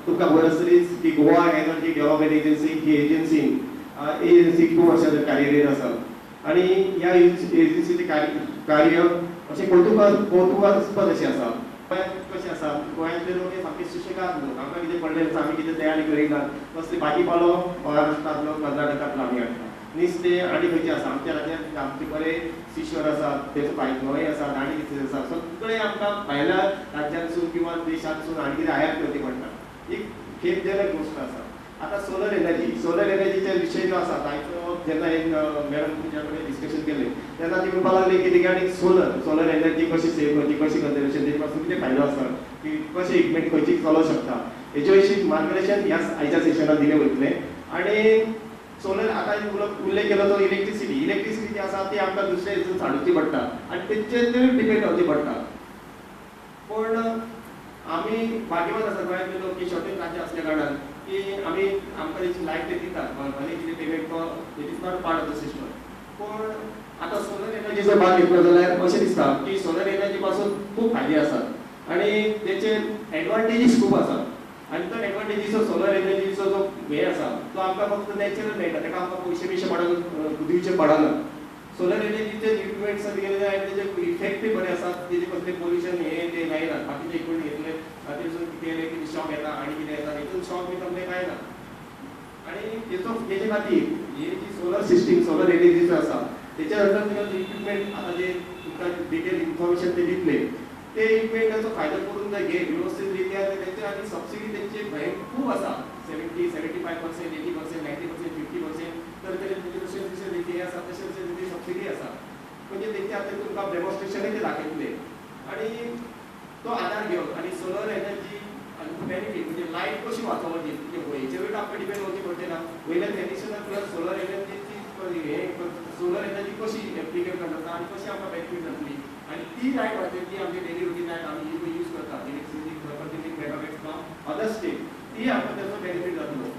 तुमकां खबर आसतलीच की गोवा एनर्जी डेव्हलपमेंट एजन्सी ही एजन्सी एजन्सी खूब वर्सां कार्यरत आसा आनी ह्या एजन्सीचें कार्य अशें कौतुकास्पद अशें आसा. गोंयांत कशें आसा, गोंयांतले लोक हे सामके सुशेगाद लोक. आमकां कितें पडलें आसा आमी कितें तयारी करिनात. कसली भाजी पालो महाराष्ट्रांतलो कर्नाटकांतलो आमी हाडटा, नुस्तें आनी खंयचें आसा आमच्या राज्यांत. आमचे बरे सिशोर आसात, तेचो न्हंय आसात आनी कितें आसा, सगळें आमकां भायल्या राज्यांतसून किंवा देशांतसून आनी कितें आयात करची पडटा. एक खेदजनक गोश्ट आसा. आतां सोलर एनर्जी, सोलर एनर्जीचे विशय जो आसा तांचो जेन्ना एक मॅडम तुमच्या कडेन डिस्कशन केलें तेन्ना ती म्हणपाक लागली की रिगार्डींग सोलर एनर्जी कशी सेव करची, कशी कन्जर्वेशन, तेजे पासून कितें फायदो आसा, की कशें इक्विपमेंट खंयची चलोवंक शकता, हेजे विशीं मार्गदर्शन ह्या आयच्या सेशनान दिलें वयतलें. आनी सोलर आतां उल्लेख केलो तो इलेक्ट्रिसिटी, इलेक्ट्रिसिटी जी आसा ती आमकां दुसरे हितून हाडुची पडटा आनी तेचेर डिपेंड रावची पडटा. पूण आमी भाग्यवान आसा गोंयांतले लोक की शॉर्टेज राज्य आसल्या कारणान की आमी आमकां तेची लायट ते दितात, भले कितें पेमेंट तो it is not part of the system. पूण आतां सोलर एनर्जीचो भाग घेतलो जाल्यार अशें दिसता की सोलर एनर्जी पासून खूब फायदे आसात आनी तेचे एडवांटेजीस खूब आसात. आनी तो एडवांटेजीचो सोलर एनर्जीचो जो हे आसा तो आमकां फक्त नॅचरल मेळटा, ताका आमकां पयशे बियशे पडना, दिवचे पडना. सोलर एनर्जीचे इक्विपमेंट्स गेले जाल्यार तेजे इफेक्टूय बरे आसात, तेजे कसलें पोल्युशन हे ते जायना. बाकीचे इक्विपमेंट घेतले तेजून कितें कितें शॉक येता आनी कितें येता, हितून शॉक बी तसलें कांय ना. आनी तेचो तेजे खातीर ही जी सोलर सिस्टीम सोलर एनर्जीचो आसा तेच्या नंतर तुमकां इक्विपमेंट आतां जे तुमकां डिटेल इन्फॉर्मेशन ते दितले ते इक्विपमेंटाचो फायदो करून जर घे व्यवस्थीत रित्या तेंचे आनी सबसिडी तेंचे भंय खूब आसा, 70, 75%, 80%, 90%, 50% तर तरेन जशें जशें हे आसा तशें तशें तेंची सबसिडी आसा. म्हणजे तेंचे आतां तुमकां डेमॉन्स्ट्रेशनय ते दाखयतले आनी तो आदार घेवन आनी सोलर एनर्जी आनी बेनिफीट म्हणजे लायट कशी वाचोवपाची, म्हणजे वयचेरूय आमकां डिपेंड वचचें पडचें ना, वयल्यान एडिशनल प्लस सोलर एनर्जीची हे सोलर एनर्जी कशी एप्लिकेबल जाता आनी कशी आमकां बेनिफीट जातली आनी ती लायट वाचयली आमची डेली रुटीन लायट आमी ही यूज करता electricity megawatts from other state, ती आमकां तेचो बेनिफीट जातलो.